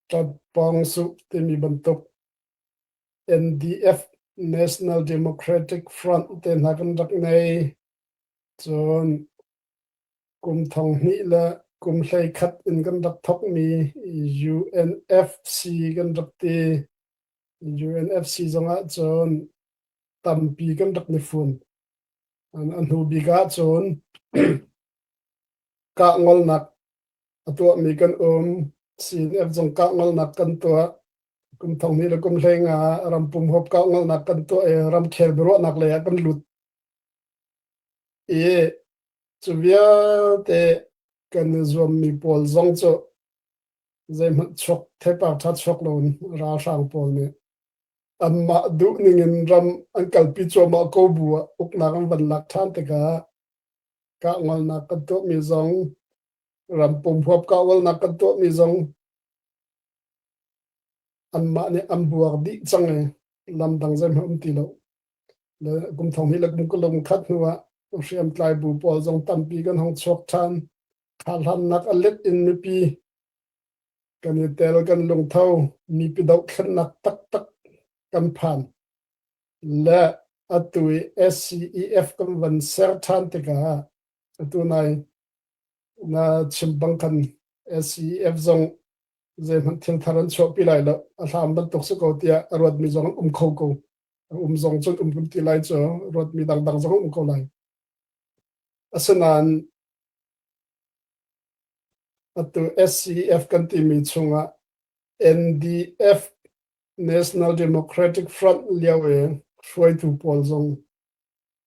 Ṭatpawng Suh timi bantuk NDF National Democratic Front te hna kan rak ngei. Cun kum 2000 le kum 11 in kan rak thawkmi UNFC kan rak ti. UNFC zongah cun tampi kan rak ni fun. A hnu bik ahcun kah ngolnak a tuahmi kan um. CNF zong kah ngolnak kan tuah. Kum 2000 le kum 15 rampum huap kah ngolnak kan tuah i ramkhel biaruahnak lei ah kan lut. I cu vialte kan i zuammi pawl zong cu zeihmanh chuak theipar ṭha chuak loin ralhrang pawl nih anmah duh ningin ram an kalpi cuahmah ko bu ah uknak an van lak ṭhan tikah kahngolnak kan tuahmi zong rampum huap kahngolnak kan tuahmi zong anmah nih an buak dih cang i lamdang zeihmanh um ti lo. Le kum 2000 le kum 21 hnu ah hriamtlai bu pawl zong tampi kan hong chuak ṭhan. Kharhlannak a let in mipi kan i tel, kan lungtho, mipi dohthlennak taktak kan phan. Le atu i SCEF kan van ser ṭhan tikah atu nai na chim bang khan SCEF zong zeihmanh thil thar an chuahpi lai lo. A hlam bantuk si ko tiah a ruatmi zong an um kho ko. A um zong cun um kun ti lai cu ruatmi dangdang zong an um ko lai. Asinain Atu SCF kan timi chungah NDF National Democratic Front lio i hruaitu pawl zong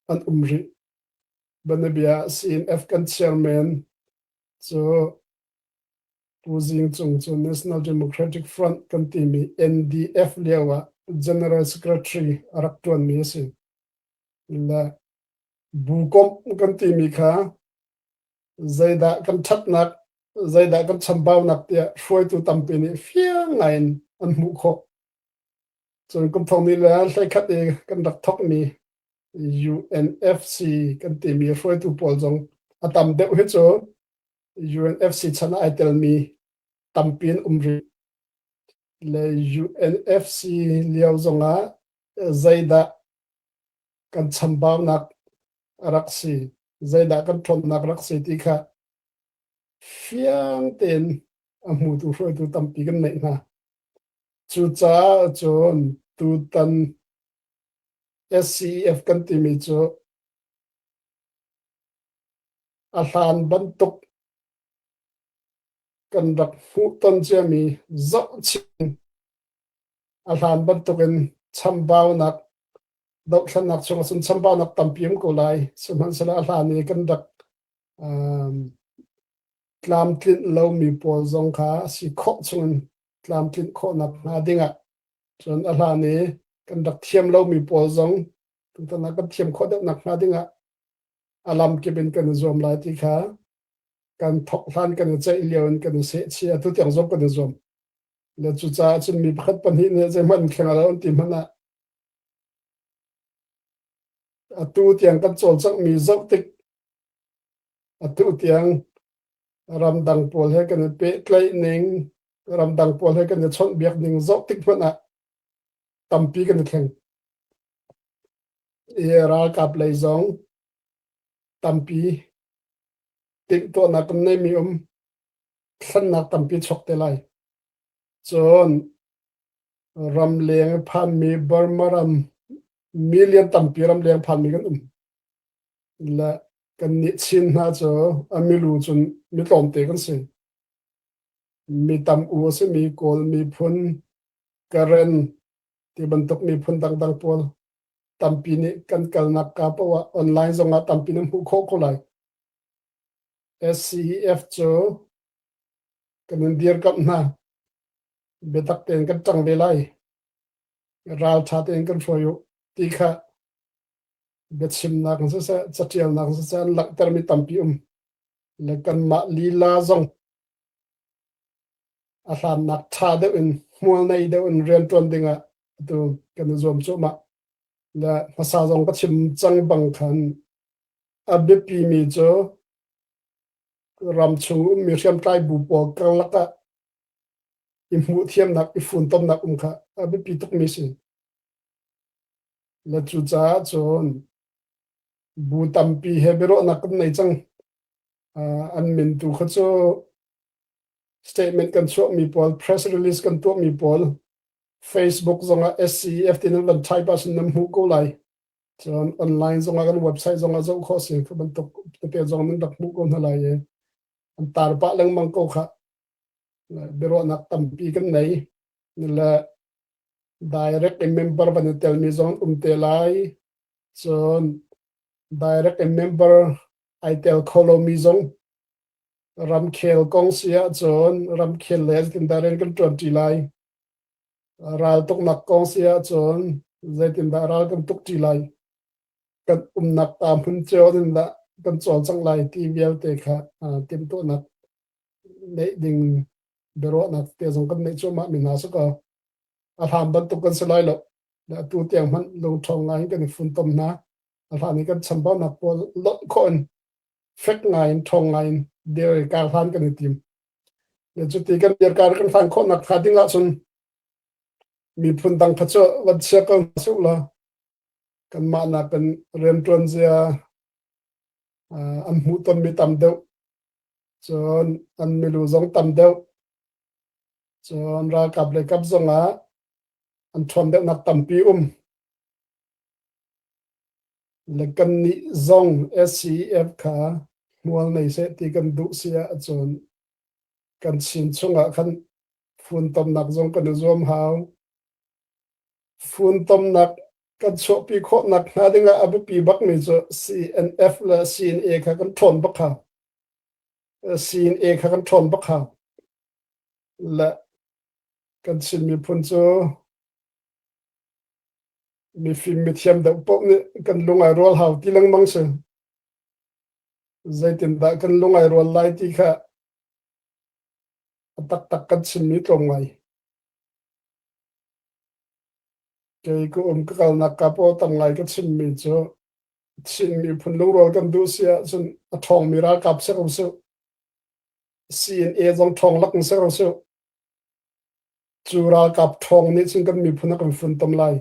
an um rih. Bianabia ah CNF kan chairman cu Pu Zing Cung cu National Democratic Front kan timi NDF lio ah General Secretary a rak ṭuanmi a si. Le bu komh kan timi kha zeidah kan ṭhatnak, zeidah kan chambaunak tiah hruaitu tampi nih fiang ngaiin an hmuh khawh. Cun kum thong ni le 11 i kan rak thawkmi UNFC kan timi hruaitu pawl zong a tam deuh hi cu UNFC chan ah ai telmi tampi an um rih. Le UNFC lio zongah zeidah kan chambaunak a rak si, zeidah kan ṭhawnnak rak si ti kha fiang tein a hmutu hruaitu tampi kan neih hna. Cucaah cun tutan SCEF kan timi cu a hlan bantuk kan rak hmuhton ciami zohchin a hlan bantukin chambaunak dohthlennak chungah cun chambaunak tampi um ko lai. Sihmanhsehlaw a hlan i kan rak um, tlamtlinh lomi pawl zong kha a si khawh chungin tlamtlinh khawhnak hnga dingah cun a hlan i kan rak thiam lomi pawl zong tutan ah kan thiam khawh deuhnak hnga dingah a lam kip in kan i zuam lai ti kha kan thok hlan kan i ceih lio in kan i sehchih atu tiang zong kan i zuam. Le cucaah cun mi pakhat pahnih nih zeihmanh thleng a lo an ti hmanh ah Atu tiang kan cawlcanghmi zoh tik atu tiang ramdang pawl he kan i pehtlaih ning, ramdang pawl he kan i chawnhbiak ning zoh tik hmanh ah tampi kan i thleng. I ralkap lei zong tampi timhtuahnak kan neimi um, thlennak tampi chuak te lai. Cun ramleng phanmi Burma ram million tampi ramleng phanmi kan um. Le kannih Chin hna cu a milu cun mi tlawmte kan si. Mi tam u a simi Kawl miphun, Karen ti bantuk miphun dangdang pawl tampi nih kan kalnak ka paoh ah online zongah tampi nan hmuh khawh ko lai. SCEF cu kan in dirkamh hna. Biatak tein kan ṭang ve lai. Ralṭha tein kan hruai u ti kha biachimnak in siseh, caṭialnak in siseh an langhtermi tampi um. Le kanmah lila zong a hlannak ṭha deuh in hmual nei deuh in rianṭuan dingah atu kan i zuam cuahmah. Le hmasa zong ka chim cang bang khan a biapimi cu ramchung ummi hriamtlai bu pawl karlak ah. i hmuh thiamnak i funtomnak um kha a biapi tukmi si. Le cucaah cun bu tampi he biaruahnak kan nei cang. An min tu kha cu statement kan chuahmi pawl, press release kan tuahmi pawl, Facebook zongah SCEF ti nan van type ahcun nan hmuh ko lai. Cun online zongah kan website zongah zoh khawh si. Kha bantuk tete zong nan rak hmuh ko hna lai i an tar pah lengmang ko kha. Biaruahnak tampi kan nei. Le direct in member van i telmi zong um te lai. Cun direct in member ai tel kho lomi zong ramkhel kong si ahcun ramkhel le zeitindah rian kan ṭuanṭi lai. Raltuknak kong si ahcun zeitindah ral kan tukṭi lai. Kan umnak ta hmun cio in dah kan cawlcangh lai ti vialte kha timhtuahnak neih ding biaruahnak te zong kan neih cuahmah mi hna si kaw a hlan bantuk kan si lai lo. Atu tiang hmanh lungṭhawng ngai in kan i funtom hna. A hlan i kan chambaunak pawl lonh khawh in fek ngai in ṭhawng ngai in dir i kar hlan kan i tim. Le cuti kan dirkar kan hlan khawh nak hnga ding ahcun miphun dang kha cu van chia ko hna sih law kanmah nakin rianṭuan zia an hmuhtonmi tam deuh cun an milu zong tam deuh cun ralkap lei kap zongah an ṭhawn deuhnak tampi um. Le kannih zong SCEF kha hmual nei seh ti kan duh si ahcun kan Chin chungah khan funtomnak zong kan i zuam hau. Funtomnak kan chuahpi khawhnak hnga dingah a biapi bakmi cu CNF le CNA kha kan ṭhawn bak hau. CNA kha kan ṭhawn bak hau. Le kan Chin miphun cu mifim mithiam deuh paoh nih kan lung ai rual hau ti lengmang si. Zeitindah kan lung ai rual lai ti kha a taktak kan chimmi tlawm ngai. Kei ka um ka kalnak ka paw tam ngai ka chimmi cu Chin miphun lungrual kan duh si ahcun a ṭhawngmi ralkap si ko su. CNA zong ṭhawng lak in si ko su. Cu ralkap ṭhawng nih cun kan miphun a kan funtom lai.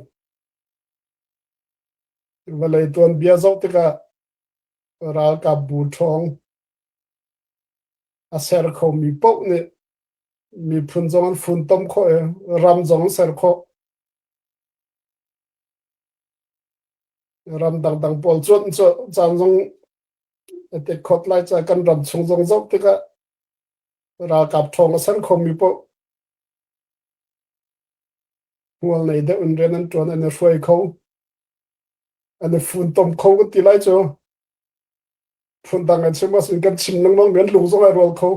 Vawlei tuanbia zoh tikah ralkap bu ṭhawng a ser khomi paoh nih miphun zong an funtom khawh i ram zong an ser khawh. Ram dangdang pawl cuanh cu caan zong a tek khawt lai ca kan ram chung zong zoh tikah ralkap ṭhawng a ser khomi paoh hmual nei deuh in rian an ṭuan an i hruai kho an i funtom kho kan ti lai cu phundang an chim ahcun kan chim lengmang mi an lung zong ai rual kho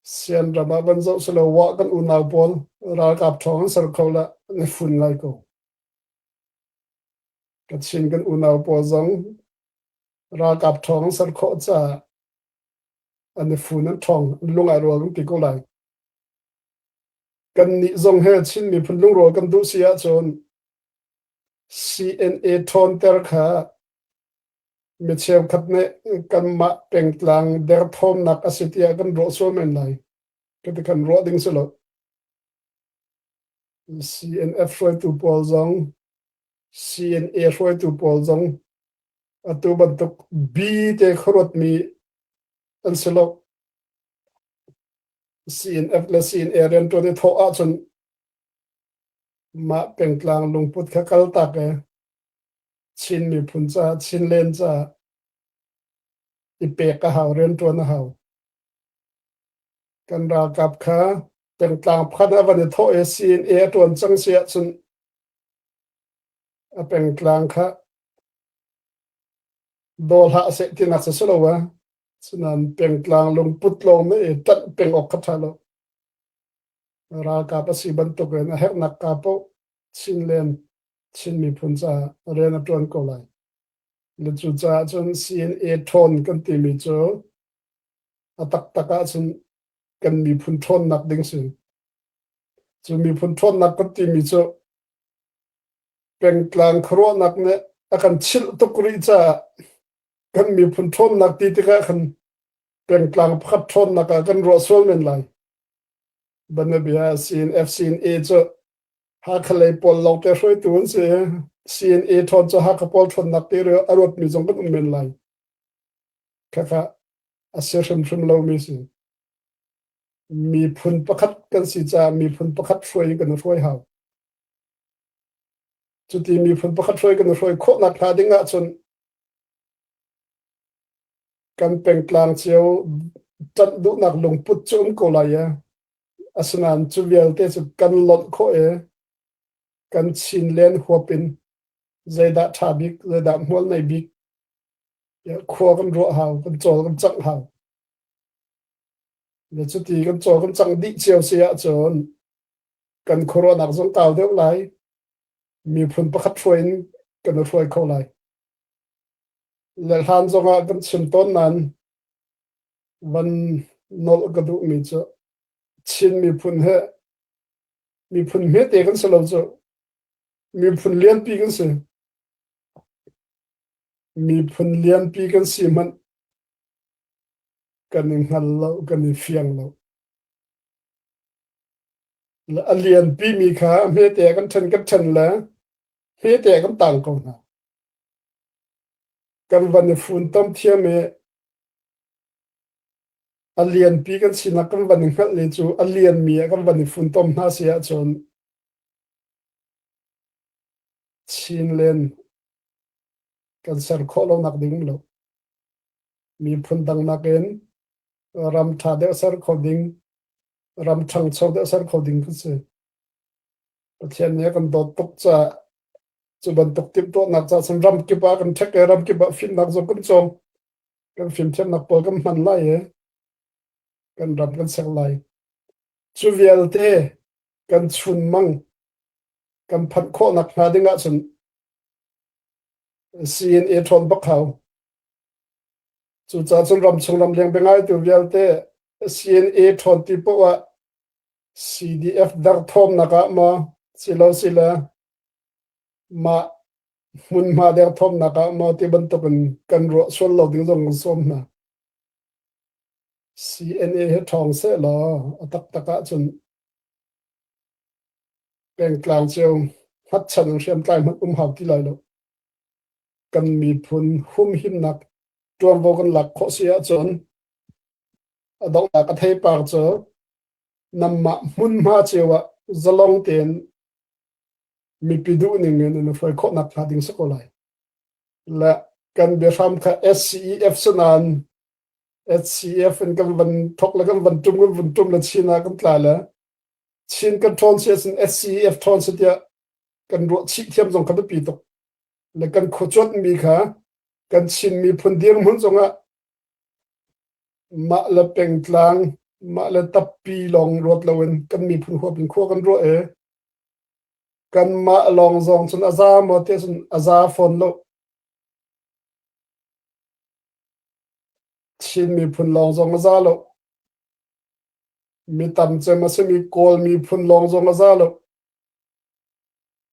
Sian ram ah van zoh silo wah kan unau pawl ralkap ṭhawng an ser kho la an i fun lai ko Kachin kan unau pawl zong ralkap ṭhawng an ser khawh caah an i fun an ṭhawng an lung ai rual kan ti ko lai Kannih zong he Chin miphun lungrual kan duh si ahcun CNA ṭhawnter kha mi cheukhat nih kanmah pengtlang derthawmnak a si tiah kan ruah sual men lai. Ka kan ruah ding si lo. CNF hruaitu pawl zong CNA hruaitu pawl zong atu bantuk B te khuaruatmi an si lo. CNF le CNA rianṭuan i thawh ahcun mah pengtlang lungput kha kaltak i Chin miphun caah Chinland caah i pek a hau rianṭuan a hau. Kan ralkap kha pengtlang pakhat ah van i thawh i CNA a ṭuan cang si ahcun a pengtlang kha daw hlah seh tinak si lo a Cunain pengtlang lungput lawng nih i ṭanh peng awk kha ṭha lo. Ralkap a si bantukin a herhnak ka paoh Chinland Chin miphun caah rian a ṭuan ko lai. Le cucaah cun CNA ṭhawn kan timi cu a taktak ahcun kan miphun ṭhawnnak ding si. Cu miphun ṭhawnnak kan timi cu pengtlang khuaruahnak nih a kan chilh tuk rih caah kan miphun ṭhawnnak ti tikah khan pengtlang pakhat ṭhawnnak ah kan ruah sual men lai. Banabia CNF CNA cu Hakha lei pawl lawngte hruaitu an si. CNA ṭhawn cu Hakha pawl ṭhawnnak ti a ruatmi zong kan um men lai. Khakha a si hrimhrim lomi si. Miphun pakhat kan si caah miphun pakhat hruai in kan i hruai hau. Cuti miphun pakhat hruai kan i hruai khawhnak hnga ding ahcun kan pengtlang cio ṭanh duhnak lungput cu um ko lai i asinain cu vialte cu kan lonh khawh i kan Chinland huap in zeidah ṭha bik, zeidah hmual nei bik khua kan ruah hau, kan cawl kan cangh hau. Le cuti kan cawl kan cangh dih cio si ahcun kan khuaruahnak zong kau deuh lai. Miphun pakhat hruai in kan i hruai kho lai. Le hlan zongah kan chim tawn nain van nolh ka duhmi cu Chin miphun he miphun hmete kan si lo cu miphun lianpi kan si. Miphun lianpi kan si hmanh kan i hngal lo, kan i fiang lo. A lianpi mi kha hmete kan ṭhen kan ṭhen le hmete kan tang ko hna. Kan van i funtom thiam i a lianpi kan sinak kan van i hngalh ni cu a lianmi ah kan van i funtom hna si ahcun Chinland kan ser khawh lonak ding um lo. Miphun dang nakin ram ṭha deuh ser kho ding, ram ṭhangcho deuh ser kho ding kan si. Pathian nih a kan dawt tuk caah cu bantuk timhtuahnak caah cun ram kip ah kan ṭhek i ram kip ah fimnak zong kan cawng. Kan fimthiamnak pawl kan hman lai i kan ram kan ser lai. Cu vialte kan chunmang kan phanh khawhnak hnga ding ahcun CNA ṭhawn bak hau. Cucaah cun ramchung ramleng biangaitu vialte CNA ṭhawn ti paoh ah CDF derthawmnak ah maw silo sile mah hmunhma derthawmnak ah maw ti bantukin kan ruah sual lo ding zong kan sawm hna. CNA hi ṭhawng seh law a taktak ahcun pengtlang cio hngatchan in hriamtlai hmanh um hau ti lai lo. Kan miphun humhimnak ṭuanvo kan lak khawh si ahcun a donghnak a theipar cu nanmah hmunhma cio ah zalong tein mipi duh ning in na hruai khawhnak hnga ding si ko lai. Le kan biahram kha SCEF sanan SCF in kan van thok le kan van tum kan van tum le Chin ah kan tla le Chin kan ṭhawn si ahcun SCEF ṭhawn si tiah kan ruah chih thiam zong kha biapi tuk. Le kan khuacuanh mi kha kan Chin miphun dirhmun zongah mah le pengtlang mah le tappi lawng ruat loin kan miphun huap in khua kan ruah i kanmah lawng zong cun a za maw ti cun a za fawn lo. Chin miphun lawng zong a za lo. Mi tam cem a simi Kawl miphun lawng zong a za lo.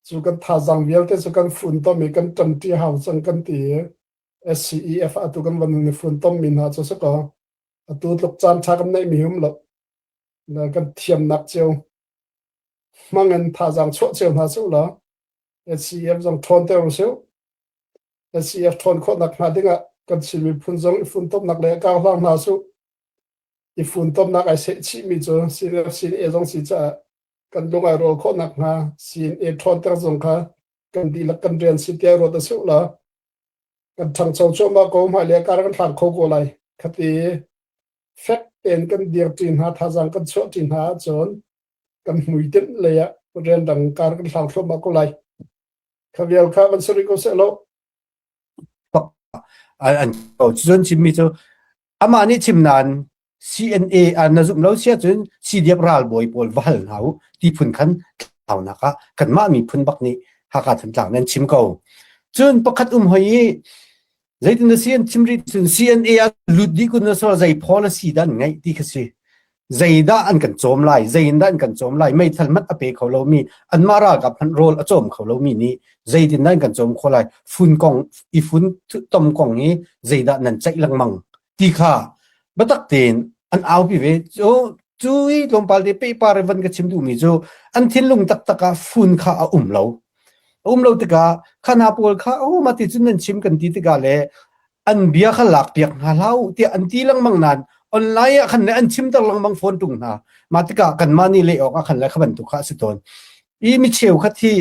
Cu kan thazaang vialte cu kan funtom i kan ṭanṭi hau cang kan ti i SCEF atu kan van i funtom mi hna cu si kaw atu tluk caan ṭha kan neih mi um lo. Kan thiamnak cio hmang in thazaang chuah cio hna sih law SCEF zong ṭhawn ter usih. SCEF ṭhawn khawhnak hnga dingah kan Chin miphun zong i funtomnak le karhlang hna su. I funtomnak ai seh chihmi cu CNF CNA zong si caah kan lung ai rual khawhnak hnga CNA ṭhawnter zong kha kan dihlak kan rian si tiah ruat a si la. Kan ṭhangcho cuahmah ko hmailei kar kan hlang kho ko lai. Khati fek tein kan dirṭi hna thazaang kan chuahṭi hna ahcun kan hmuitinh lei ah rianrang kar kan hlang thluahmah ko lai. Kha vial kha van sari ko seh law. An ko cun chimmi cu amah nih chim nain CNA ah na zumh lo sia cun CDF ralbawi pawl va hal hna u ti phun khan thlaunak ah kanmah miphun bak nih Hakha Thantlang nan chim ko. Cun pakhat um hoi i Zeitin na si an chim rih cun CNA ah lut dih kun na sual zei policy dah an ngeih ti kha si. Zeidah an kan cawm lai, zeiin dah an kan cawm lai, meithal hmanh a pe kho lomi, anmah ralkap hmanh rawl a cawm kho lomi nih zeitin dah an kan cawm kho lai, fun kong, i fun tom kong hi zeidah nan ceih lengmang ti kha biatak tein an aupi ve. Cu. Cu i tlawmpal te pehpar in van ka chim duhmi cu an thinlung taktak ah fun kha a um lo. A um lo tikah kha hna pawl kha oh mah ti cun nan chim kan ti tikah le an bia kha lak piak hna hlah u tiah an ti lengmang nain online ah khan le an chimter lengmang fawn ṭung hna. Mah tikah kanmah nih leh awk ah khan le kha bantuk kha a si tawn. I mi cheukhat hi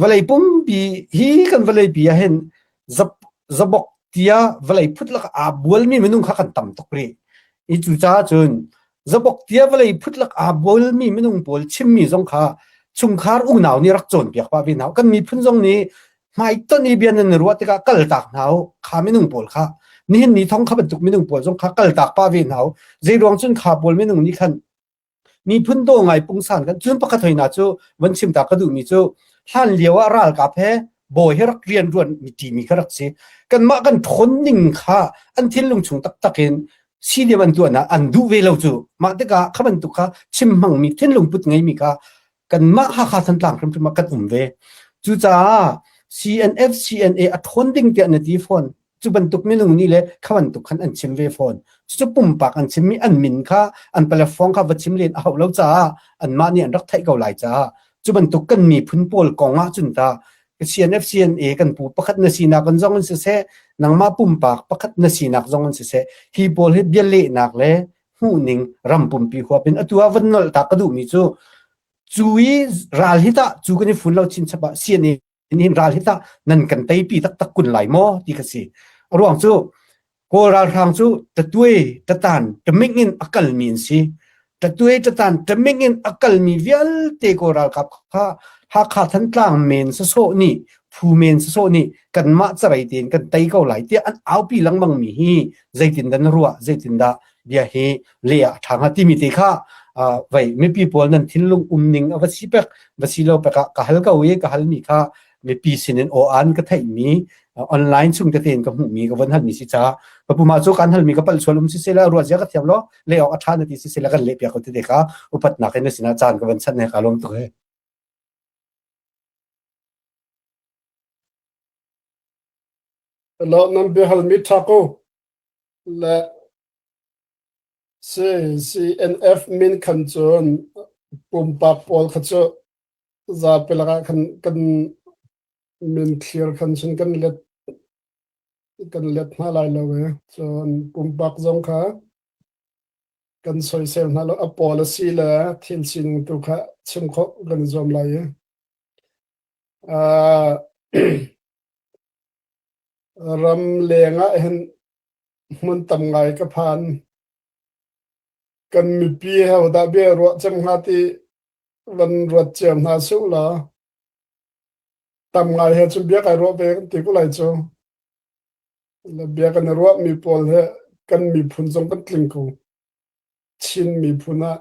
vawlei pumpi hi kan vawleipi ah hin zabok tiah vawlei phut lak aa bualmi minung kha kan tam tuk rih. I cucaah cun zabok tiah vawlei phut lak aa bualmi minung pawl chimmi zong kha chungkhar unau nih rak cawnpiak pah ve hna. Kan miphun zong nih hmaitonh i bia nan ruah tikah kaltak hna u. Kha minung pawl kha nihin ni thong kha bantuk minung pawl zong kha kaltak pah ve hna u. Zei ruang cun kha pawl minung nih khan Miphun daw ngai pungsan kan cun pakhat hoi hna cu van chim ta ka duhmi cu hlan lio ah ralkap he bawi he rak rian ruan mi timi kha rak si. Kanmah kan ṭhawn ning kha an thinlung chung taktak in CDM an tuahnak an duh ve lo cu. Mah tikah kha bantuk kha chim hmangmi thinlung put ngeimi kha kanmah Hakha Thantlang hrimhrim ah kan um ve. Cucaah CNF CNA a ṭhawn ding tiah na ti fawn. Cu bantuk minung nih le kha bantuk khan an chim ve fawn. Cucu pumpak an chimmi an min kha an palefong kha va chim len a hauh lo caah anmah nih an rak theih ko lai caah cu bantuk kan miphun pawl kong ah cun ta CNF CNA kan pu pakhat na sinak in zong in siseh nangmah pumpak pakhat na sinak zong in siseh hi pawl hi bia lehnak le hmuhning ram pumpi huap in atu ah van nolh ta ka duhmi cu cu i ral hi tah cu kan i fun lo chinchap ah CNA nihin ral hi tah nan kan teipi taktak kun lai maw ti ka si. A ruang cu Kawl ralhrang cu tatuai tatan taming in a kalmi an si. Tatuai tatan taming in a kalmi vialte Kawl ralkap kha Hakha Thantlang men sasawh nih phu men sasawh nih kanmah carei tein kan tei ko lai tiah an aupi lengmang mi hi zeitindah na ruah zeitindah bia hi le ah ṭha hnga timi te kha vei mipi pawl nan thinlung um ning a va si pek va si lo pek ah ka hal ko i ka halmi kha mipi sinin aw an ka theihmi online chung tete in ka hmuhmi ka von halmi si caah ka puma cu kan halmi ka palh sual um si sela ruah zia ka thiam lo le awk a ṭha na ti si sela kan leh piak ko tete kha upatnak in na sinah caan ka van chan he ka lawm tuk he. Lo nan biahalmi ṭha ko le CNF min khan cun pumpak pawl kha cu zapi lakah khan kan min thlir khan cun kan let kan let hna lai lo e. Cun pumpak zong kha kan soisel hna lo. A policy le thil sining tu kha chim khawh kan i zuam lai i. Uh, ram leng ah hin hmun tam ngai ka phan. Kan mipi he hodah bia ruah cem hnga ti van ruat ciam hna suh law tam ngai he cun bia kai ruah ve kan ti ko lai cu. Le bia kan i ruah mi pawl he kan miphun zong kan tling ko. Chin miphun ah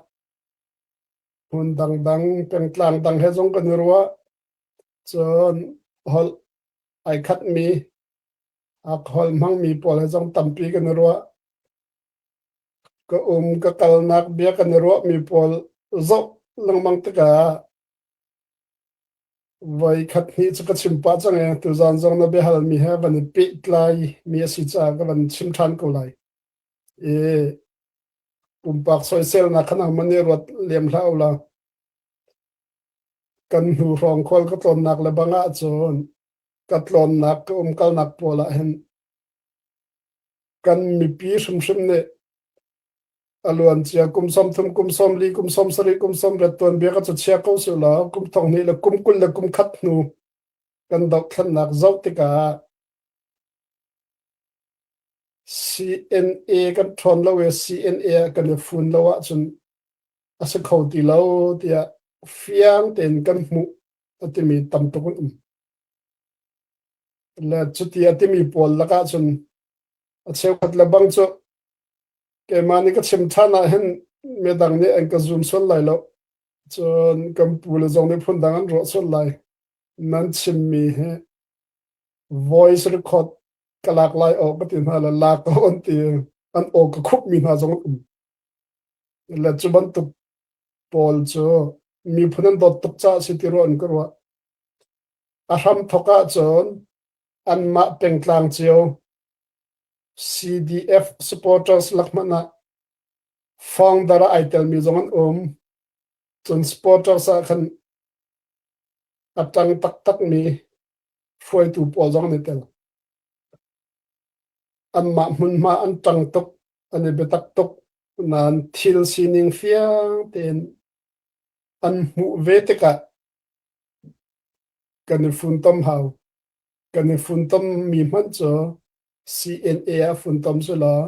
hmun dangdang pengtlang dang he zong kan i ruah. Cun holh ai khatmi alcohol hmangmi pawl he zong tampi kan i ruah. Ka um ka kalnak bia kan i ruahmi pawl zoh lengmang tikah voi khat hnih cu ka chim pah cang i tuzaan zong na biahalmi he van i pehtlai mi a si caah ka van chim ṭhan ko lai. I pumpak soiselnak kha nangmah nih ruat lem hlah u law kan hnu hrawng khual ka tlawnnak le bang ahcun ka tlawnnak ka umkalnak pawl ah hin kan mipi hrimhrim nih a luancia kum 30 kum 40 kum 70 kum 80 tuanbia ka cu chia ko sih law kum thong hnih le kum 20 le kum khat hnu kan dohthlennak zoh tikah CNA kan ṭhawn lo i CNA ah kan i fun lo ahcun a si kho ti lo tiah fiang tein kan hmuh a timi tam tuk an um. Le cuti a timi pawl lakah cun a cheukhat le bang cu keimah nih ka chim ṭhan ah hin midang nih an ka zum sual lai lo. Cun kan pu le zong nih phundang an ruah sual lai. Nan chimmi hi voice record ka lak lai aw ka ti hna le lak ko an ti an aw ka khupmi hna zong an um. Le cu bantuk pawl cu miphun an dawt tuk caah si ti ruah an ka ruah. A hramthawk ahcun anmah pengtlang cio CDF supporters lak hmanh ah. Founder ah ai telmi zong an um. Cun supporters ah khan a ṭang taktakmi hruaitu pawl zong an i tel. Anmah hmunhma an ṭang tuk, an i biatak tuk nain thil sining fiang tein an hmuh ve tikah kan i funtom hau. Kan i funtommi hmanh cu CNA ah funtom si law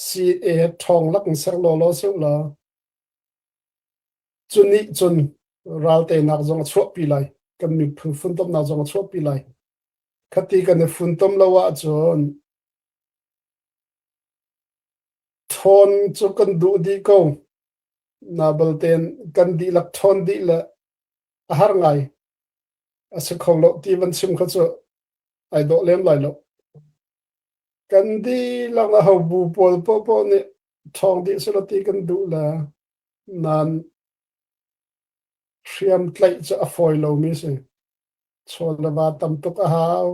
CNA ṭhawng lak in ser lawlaw si law cu nih cun ralteinak zong a chuahpi lai. Kan miphun funtomnak zong a chuahpi lai. Khati kan i funtom lo ahcun ṭhawn cu kan duh dih ko. Na baltein kan dihlak ṭhawn dih le a har ngai. A si kho lo ti van chim kha cu ai dawh lem lai lo. Kan dihlak a ho bu pawl paohpaoh nih ṭhawng dih selaw ti kan duh le nain hriam tlaih cu a fawi lomi si. Chaw le va tam tuk a hau.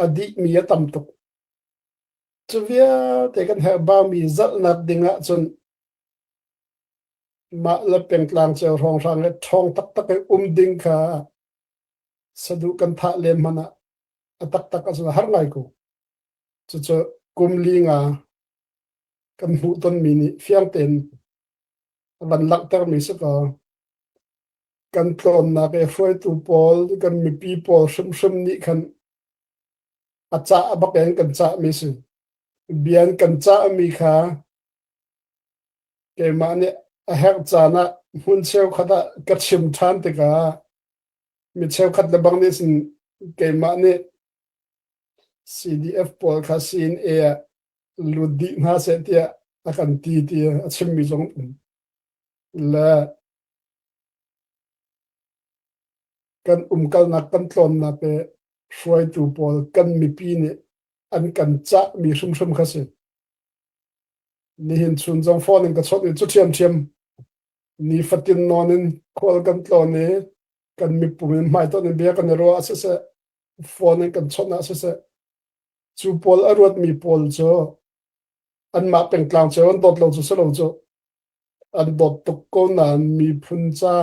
A dihmi a tam tuk. Cu vialte kan herhbaumi zalhnak ding ahcun mah le pengtlang cio hrawnghrang le ṭhawng taktak i um ding kha saduh kan thah len hmanh ah a taktak ahcun a har ngai ko. Cucu kum li nga kan hmuh tonmi nih fiang tein a van langhtermi si kaw kan tlawnnak i hruaitu pawl kan mipi pawl hrimhrim nih khan a cah bak in kan cahmi si. Bia an kan cahmi kha keimah nih a herh caan ah hmun cheukhat ah ka chim ṭhan tikah mi cheukhat le bang nih sin keimah nih CDF pawl kha CNA ah lut dih hna seh tiah a kan ti ti a chimmi zong um. Le kan umkalnak kan tlawnnak i hruaitu pawl kan mipi nih an kan cahmi hrimhrim kha si. Nihin chun zong phone in ka chawnh i cu ṭhiamṭhiam nifatin nawn in khual kan tlawn i kan mipum in hmaitonh in bia kan i ruah ah siseh phone in kan chawnh ah siseh cu pawl a ruatmi pawl cu anmah pengtlang cio an dawt lo cu si lo cu an dawt tuk ko nain miphun ca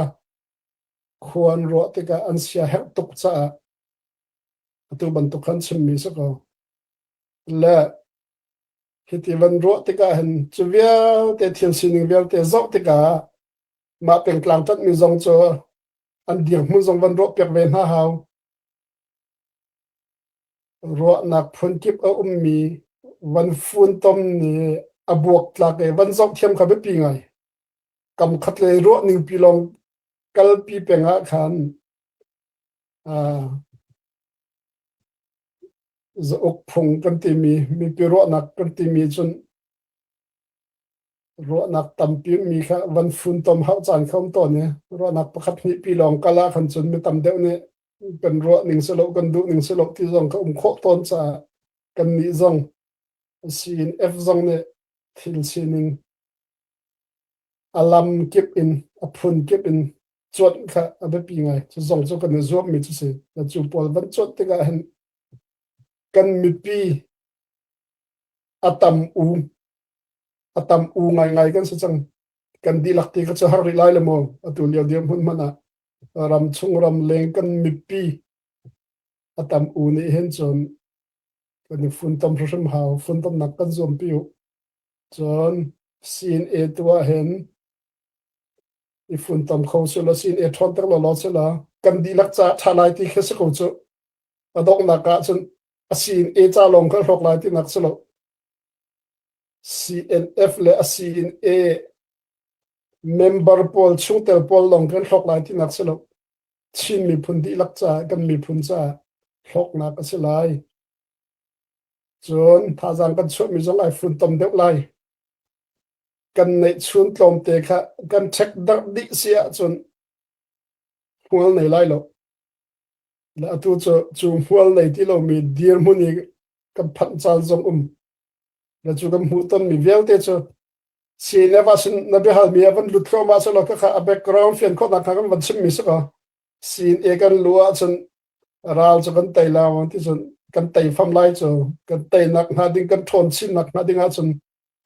khua an ruah tikah an sia herh tuk caah atu bantuk khan chimmi si ko. Le hiti van ruah tikah hin cu vialte thil sining vialte zoh tikah mah pengtlang ṭanhmi zong cu an dirhmun zong van ruah piak ve hna hau. Ruahnak phunkip a ummi van funtom nih a buaktlak i van zoh thiam kha biapi ngai. Kam khat le ruah ningpi lawng kalpi peng ah khan uh, zauk phung kan timi mipi ruahnak kan timi cun ruahnak tampi mi kha van funtom hau caan kha um tawn i ruahnak pakhat hnih pi lawng kal ah khan cun mi tam deuh nih kan ruah ning si lo kan duh ning si lo ti zong kha um khawh tawn caah kan nih zong CNF zong nih thil sining a lam kip in a phun kip in cuanh kha a biapi ngai. Cu zong cu kan i zuammi cu si. Cu pawl van cuanh tikah hin kan mipi a tam u a tam u ngaingai kan si cang. Kan dihlak ti kha cu har rih lai le maw atu lio dirhmun hmanh ah ram chung ram leng kan mipi a tam u nih hin cun kan i funtom hrimhrim hau funtomnak kan zuampi u. Cun CNA tu ah hin i funtom kho si law CNA ṭhawnter law law si law kan dihlak ca ṭha lai ti khi si ko cu. A donghnak ah cun a CNA ca lawng kha hlawk lai tinak si lo. CNF le a CNA member pawl chungtel pawl lawng kan hlawk lai tinak si lo. Chin miphun dihlak caah kan miphun caah hlawknak a si lai. Cun thazaang kan chuahmi zong ai funtom deuh lai. Kan neihchun tlawmte kha kan ṭhek darh dih si ahcun hmual nei lai lo. Le atu cu cu hmual nei ti lomi dirhmun i kan phanh caan zong um. Le cu kan hmuhtonmi vialte cu CNF ah sin na biahalmi a van lut thluahmah selaw khakha a background fian khawhnak kha kan van chimmi si ko. CNA kan lu ahcun ral cu kan tei la ti cun. Kan tei fam lai cu. Kan teinak hnga ding kan ṭhawn chinnak hnga ding ahcun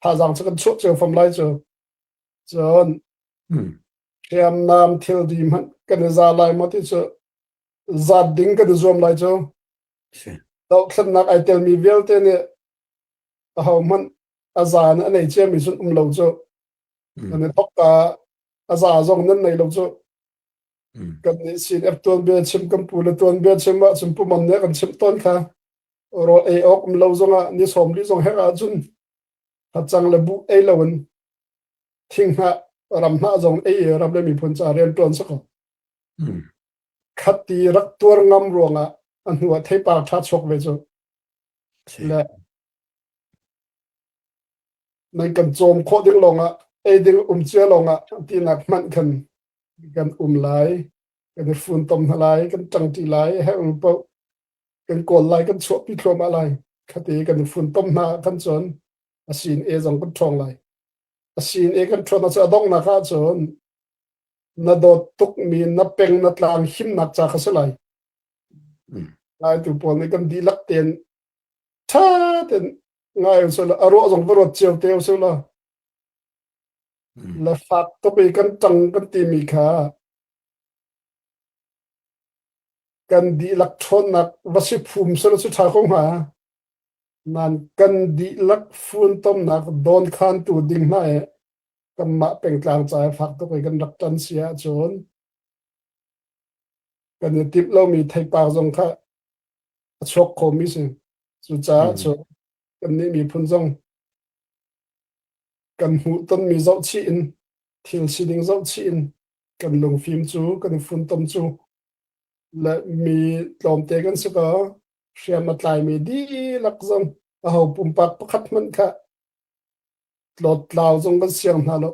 thazaang cu kan chuah cio fam lai cu. Cun hriamnam thilri hmanh kan i za lai maw ti cu zat ding kan i zuam lai cu. Dohthlennak ai telmi vialte nih ahohmanh a za in a nei ciami cun um lo cu. Nan i thok ka a za zong nan nei lo cu. Kan nih CNF tuanbia chim kan pu le tuanbia chim ahcun pu Mon nih a kan chimh tawn kha. Rawl ei awk um lo zongah ni sawm li zong herh ahcun hacang le buh ei loin thinghnah ramhnah zong ei i ram le miphun ca rian ṭuan si ko. Khati rak tuar ngam ruangah a hnu ah theipar ṭha chuak ve cu. Le nan kan cawm khawh ding lawngah ei ding um cia lawngah tinak hmanh khan kan um lai kan i funtom hna lai kan ṭangṭi lai herh paoh kan kawl lai kan chuahpi thluahmah lai khati kan i funtom hna kan cun a sin e zong kan ṭhawng lai a sin e kan ṭhawn ahcun a donghnak ahcun na dawt tukmi na peng na tlang himnak ca kha si lai Laitu pawl nih kan dihlak tein ṭha tein ngai usih law a ruah zong va ruat cio te usih law le fak tuk i kan ṭang kan timi kha kan dihlak ṭhawnnak va si phum selaw cu ṭha ko hnga. Nan kan dihlak funtomnak dawnkhantu ding hna i kanmah pengtlang ca i fak tuk i kan rak ṭan si ahcun kan i timh lomi theipar zong kha a chuak khomi si. Cucaah cun kannih miphun zong kan hmuhtonmi zohchih in thil sining zohchih in kan lungfim cu kan i funtom cu le mi tlawmte kan si ko hriam a tlaimi dihlak zong aho pumpak pakhat hmanh kha tlawttlau zong kan siang hna lo.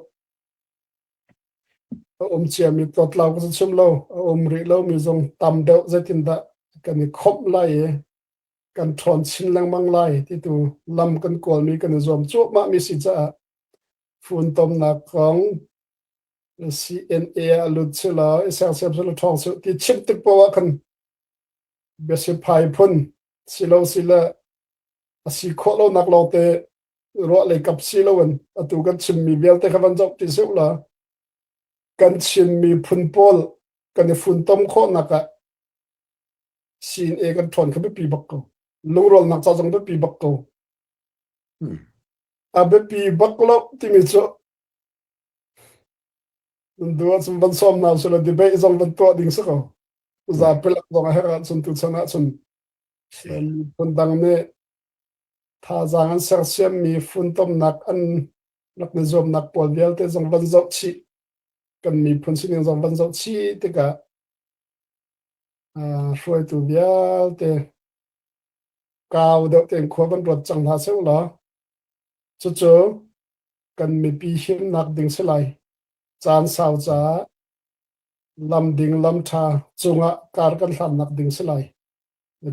A um ciami tlawttlau kan chim lo, a um rih lomi zong tam deuh zeitindah kan i khawmh lai i kan ṭhawn chin lengmang lai ti tu lam kan kawlmi kan i zuam cuahmah mi si caah funtomnak kong CNA ah lut sila i sersiam sila ṭhawng sila ti chim tik poah ah khan biasiphai phun silo sile a si khawh lonak lawngte ruah lei kap si loin atu kan chimmi vialte kha van zoh ti sih la kan Chin miphun pawl kan i funtom khawhnak ah CNA kan ṭhawn kha biapi bak ko. Lungrualnak ca zong biapi bak ko. A biapi bak lo timi cu nan duh ahcun van sawm hna usih law debate zong van tuah ding si ko. Zapi lak zong a herh ahcun tuchan ahcun miphun dang nih thazaang an sersiammi funtomnak an rak i zuamnak pawl vialte zong van zoh chih kan miphun sining zong van zoh chih tikah hruaitu vialte kau deuh tein khua van ruat cang hna seh law cucu kan mipi himnak ding si lai. Caan sau caah lam ding lam ṭha cungah kar kan hlannak ding si lai.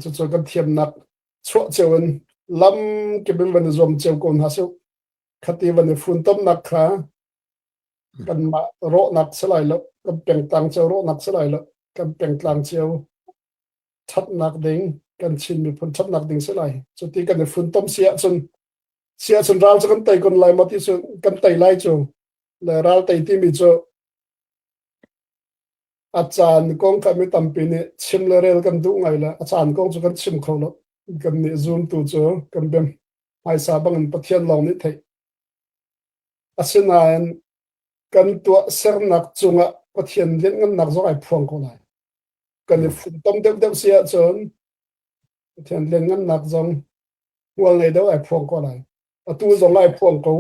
Cucu kan thiamnak chuah cio in lam kip in van i zuam cio ko hna sih. Khati van i funtomnak kha kanmah rawhnak si lai lo, kan pengtlang cio rawhnak si lai lo, kan pengtlang cio ṭhatnak ding, kan Chin miphun ṭhatnak ding si lai. Cuti kan i funtom si ahcun si ahcun ral cu kan tei kun lai maw ti cu kan tei lai cu le ral tei timi cu a caan kong kha mi tampi nih chim le rel kan duh ngai le a caan kong cu kan chim kho lo kan nih zumtu cu kan bem hmaisa bangin Pathian lawng nih theih asinain kan tuah sernak cungah Pathian lianhngannak zong ai phuang ko lai kan i funtom deuhdeuh si ahcun Pathian lianhngannak zong hmual ngei deuh ai phuang ko lai atu zong ai phuang ko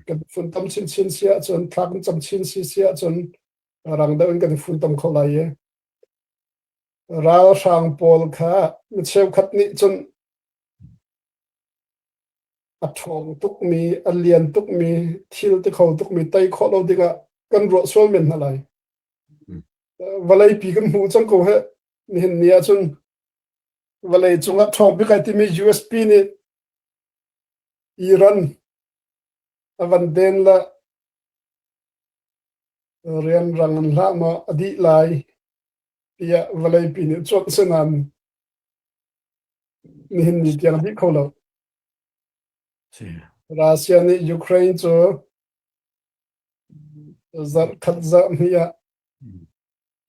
kan funtom chinchin si ahcun thla kan cam chin si si ahcun rang deuh in kan i funtom kho lai i ralhrang pawl kha mi cheukhat nih cun a ṭhawng tukmi a lian tukmi thil ti kho tukmi tei khawh lo dingah kan ruah sual men hna lai vawleipi kan hmuh cang ko he nihin ni ahcun vawlei cungah ṭhawng bik ai timi USP nih Iran a van den le rianrang in hlah maw a dih lai tiah vawleipi nih cuanh si nain. Nihin ni tiang dih kho lo. Russia nih Ukraine cu zarh khat zarh hnih ah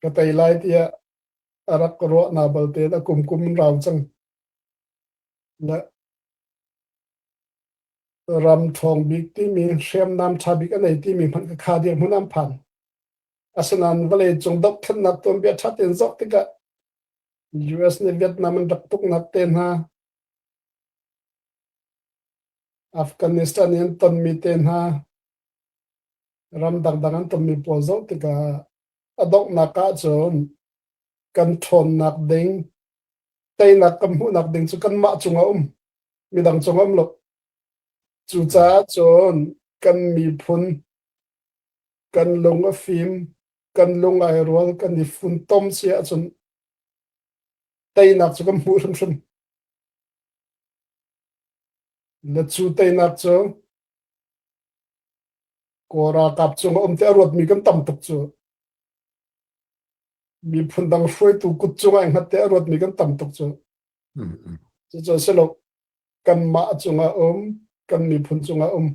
ka tei lai tiah a rak ruah na balte a kum kum in rau cang. Le ram ṭhawng bik timi hriamnam ṭha bik a nei timi hmanh ka kha dirhmun an phan. Asinain vawleicung dohthlennak tuanbia ṭha tein zoh tikah US nih Vietnam an rak tuknak te hna, Afghanistan i an tonmi te hna, ram dangdang an tonmi pawl zoh tikah a donghnak ahcun kan ṭhawnnak ding, teinak kan hmuhnak ding cu kanmah cungah a um, midang cungah um lo. Cucaah cun kan miphun kan lung a fim, kan lung ai rual, kan i funtom si ahcun teinak cu kan hmuh hrimhrim. Le cu teinak cu Kawl ralkap cung a um ti a ruatmi kan tam tuk cu. Miphun dang hruaitu kut cungah i hngat te a ruatmi kan tam tuk cu. Cucu a si lo. Kanmah cungah um, kan miphun cungah um.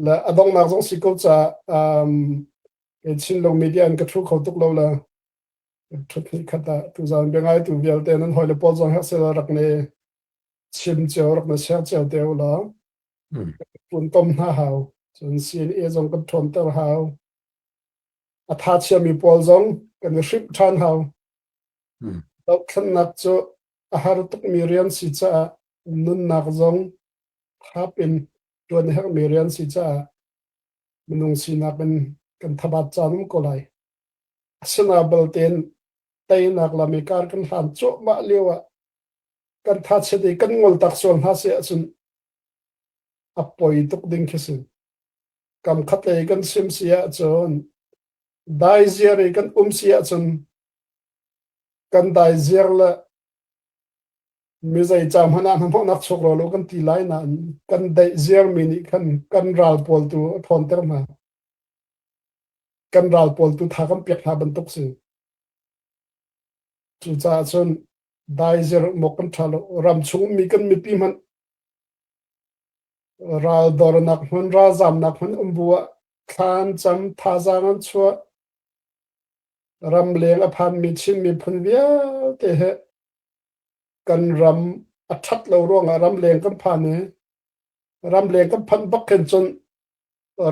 Le a donghnak zong si ko caah um, kei Chinlung media in ka thu kho tuk lo le ṭhut hnih khat ah tuzaan biangaitu vialte nan hawile pawl zong herh seh rak ne chim cio rak na share cio te u law pun tom hna hau cun CNA zong kan ṭhawnter hau a tha chiami pawl zong kan i hrimh ṭhan hau dohthlennak cu a har tukmi rian si caah nunnak zong thap in ṭuan a herhmi rian si caah minung sinak in kan thabat caan um ko lai. Asina baltein teinak lam i kar kan hlan cuahmah lio ah kan thachiat i kan ngol tak sual hna si ahcun a poi tuk ding khi si. Kam khat lei kan sim si ahcun dai ziar i kan um si ahcun kan dai ziar le mi zei ca hmanh ah hnahnawhnak chuak rua lo kan ti lai nain kan daih ziarmi nih khan kan ral pawl tu a ṭhawnter hna. Kan ral pawl tu tha kan pek hna bantuk si. Cucaah cun dai ziar mawk kan ṭha lo. Ram chung ummi kan mipi hmanh ral dornak hmun, ralzamnak hmun um bu ah thlan cam thazaang an chuah. Ramleng a phanmi Chin miphun vialte he kan ram a ṭhat lo ruangah ramleng kan phan i ramleng kan phanh bak khin cun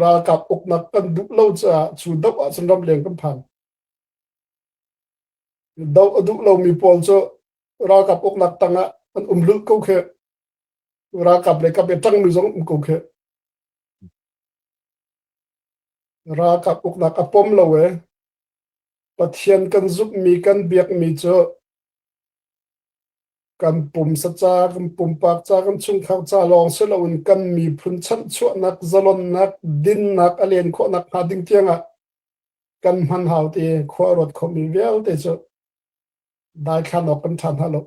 ralkap uknak kan duh lo caah cu doh ahcun ramleng kan phan. Doh a duh lomi pawl cu ralkap uknak tangah an um lulh ko khi. Ralkap le kap i ṭangmi zong um ko khi. Ralkap uknak a pom lo e. Pathian kan zumhmi kan biakmi cu Kan pumsa ca, kan pumpak ca, kan chungkhar ca lawng si loin kan miphun chanhchuahnak, zalonnak, dinnak a len khawhnak hnga ding tiangah kan hman hau ti khua a ruat khomi vialte cu daithlan awk kan ṭha hna lo.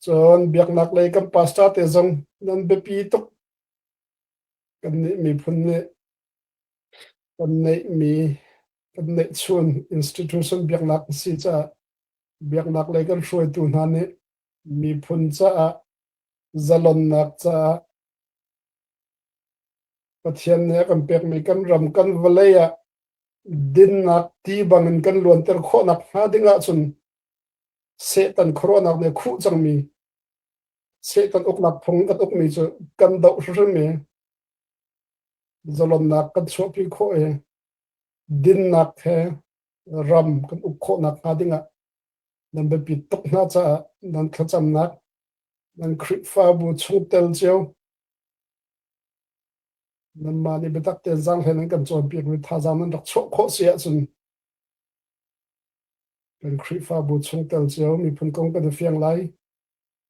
Cun biaknak lei kan pastor te zong nan biapi tuk. Kannih miphun nih kan neihmi kan neihchun institution biaknak a si caah Biaknak lei kan hruaitu hna nih miphun caah zalonnak caah Pathian nih a kan pekmi kan ram kan vawlei ah dinnak ti bangin kan luanter khawhnak hnga ding ahcun Satan khuaruahnak nih a khuh cangmi Satan uknak phung kan ukmi cu kan doh hrimhrim i zalonnak kan chuahpi khawh i dinnak he ram kan uk khawhnak hnga dingah nan biapi tuk hna caah nan thlacamnak nan Khrihfabu chungtel cio nanmah nih biatak tein zaanghlei nan kan cawnpiakmi thazaang nan rak chuah khawh si ahcun kan Khrihfabu chungtel cio miphun kong kan i fiang lai.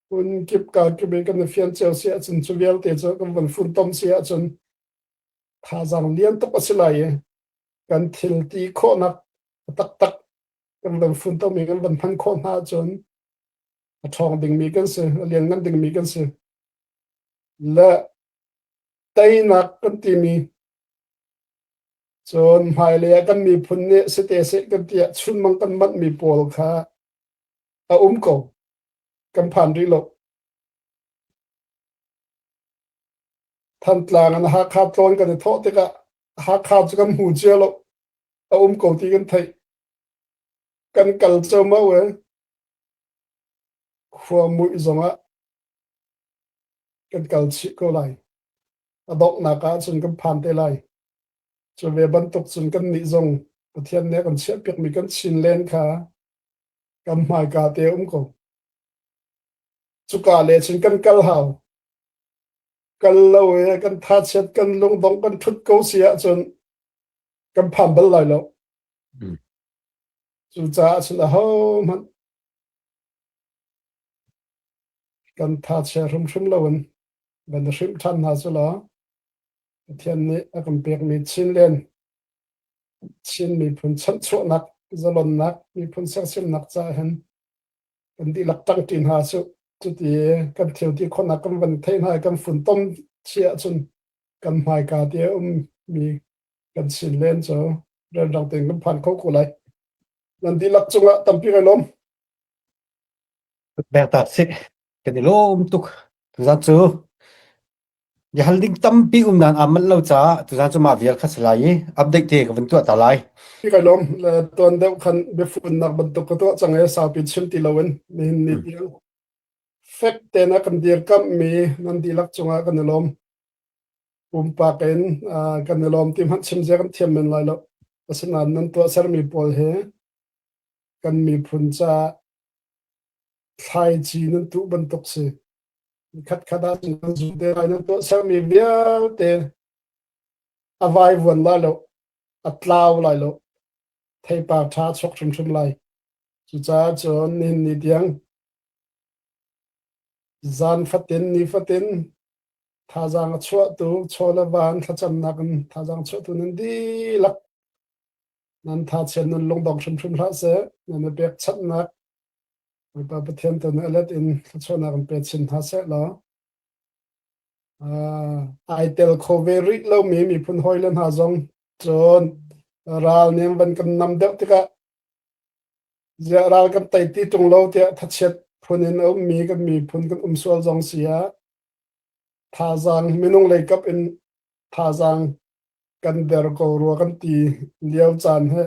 Hun kip ka kip i kan i fian cio si ahcun cu vialte cu kan van funtom si ahcun thazaang lian tuk a si lai i kan thil ti khawhnak taktak kan van funtomi kan van hman khawh hna ahcun a ṭhawng dingmi kan si, a lianngan dingmi kan si. Le teinak kan timi cun hmailei ah kan miphun nih site seh kan tiah chunmang kan manhmi pawl kha a um ko. Kan phan rih lo. Thantlang in Hakha tlawn kan i thawh tikah Hakha cu kan hmu cia lo. A um ko ti kan theih. Kan kal ceomao i khua muih zongah kan kal chih ko lai. A donghnak ah cun kan phan te lai. Cu ve bantuk cun kannih zong Pathian nih a kan chiahpiakmi kan Chinland kha kan hmaika te a um ko. Cuka le cun kan kal hau. Kal lo i kan thachiat kan lungdong kan ṭhut ko si ahcun kan phan bal lai lo. Cucaah cun ahohmanh kan thachia hrimhrim loin van i hrimh ṭhan hna cu law Pathian nih a kan pekmi Chinland Chin miphun chanhchuahnak zalonnak miphun sersiamnak caah hin kan dihlak ṭangṭi hna cu cuti kan thil ti khawhnak kan van theih hna i kan funtom chih ahcun kan hmaika te a ummi kan Chinland cu relrang tein kan phan kho ko lai. Nan dihlak cungah tampi kai lawm. Bek ta si kan i lawm tuk tuzan cu Biahal ding tampi um nain aa manh lo caah tuzaan cu mah vial kha si lai i update te ka vun tuah ta lai. Kai lawm. Tuan deuh khan biafunnak bantuk ka tuah cang i saupi chim ti loin nihin ni tiang fek tein a kan dirkamhmi nan dihlak cungah kan i lawm. Pumpak in kan i lawm ti hmanh chim zia kan thiam men lai lo. Asinain nan tuahsermi pawl hi kan miphun caah thlaici nan tuh bantuk si. Khatkhat ah cun kan zum te lai. Nan tuahsermi vialte a vaivuan lai lo, a tlau lai lo, theipar ṭha a chuak hrimhrim lai. Cucaah cun nihin ni tiang zan fatin ni fatin thazaang a chuahtu chaw le van thlacamnak in thazaang chuahtu nan dihlak nan thachiat nan lungdong hrimhrim hlah seh. Nan i pekchanhnak Bawipa Pathian tu nih a let in thluachuahnak in pe chin hna seh law ai tel kho ve rih lomi miphun hawile hna zong cun ral nih an van kan nam deuh tikah ziah ral kan tei ti ṭung lo tiah thachiat phun in a ummi kan miphun kan um sual zong si ah thazaang minung lei kap in thazaang kan der ko rua kan ti lio caan hi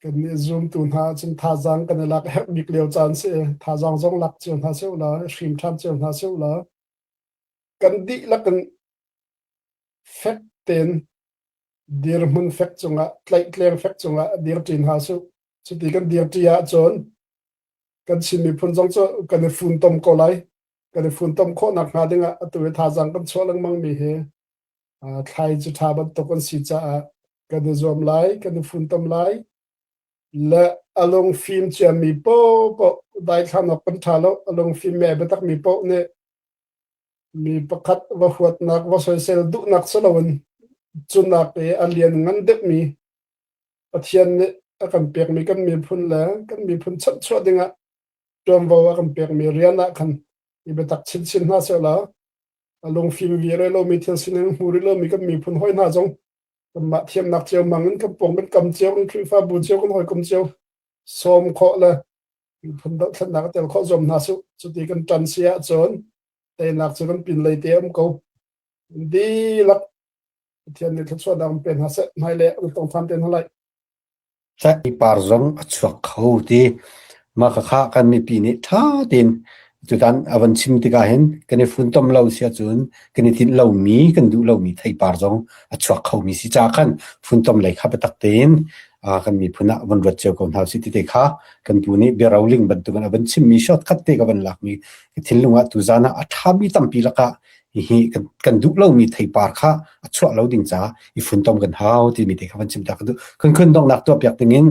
Kannih zumtu hna ahcun thazaang kan i lak a herh bik lio caan si. Thazaang zong lak cio hna seh ulaw, hrim ṭhan cio hna seh ulaw, kan dihlak in fek tein dirhmun fek cungah, tlaihtleng fek cungah dirṭi hna seh. Cuti kan dirṭi ahcun kan Chin miphun zong cu kan i funtom ko lai. Kan i funtom khawh nakhnga dingah atu i thazaang kan chuah lengmang mi hi thlai cu ṭha bantuk an si caah kan i zuam lai, kan i funtom lai. Le a lungfim ciami paohpaoh daithlan awk kan ṭha lo. A lungfim me biatakmi paoh nih mi pakhat va huatnak, va soisel duhnak si loin cunak i a lian ngan deuhmi Pathian nih a kan pekmi kan miphun le kan miphun chanhchuah dingah ṭuanvo a kan pekmi rian ah khan i biatak chinchin hna sehlaw a lungfim ve lomi thil sining hmu rih lomi kan miphun hawi hna zong kanmah thiamnak cio mang in kan pawng kan kam cio kan Khrihfabu cio kan hawikom cio sawm khawh le miphun dohthlennak tel khawh zuam hna su cuti kan ṭan si ahcun teinak cu kan pin lei te um ko dihlak Pathian nih thluachuahnak in pe hna seh hmailei ah kan tong ṭhan te hna lai. Par zong a chuak kho ti. Mah khakha kan mipi nih ṭha tein tutan a van chim tikah hin kan i funtom lo si ahcun kan i tinh lomi kan duh lomi theipar zong a chuak khomi si caah khan funtom lei kha biatak tein kan miphun ah van ruat cio ko hna usih ti te kha kan pu nih biaroling bantukin a van chimmi shortcut te ka van lakmi ka thinlung ah tuzan ah a ṭhami tampi lakah hihi kan, kan duh lomi theipar kha a chuah lo ding caah i funtom kan hau timi te kha van chim ta ka duh. Khun khun donghnak tuah piak dingin.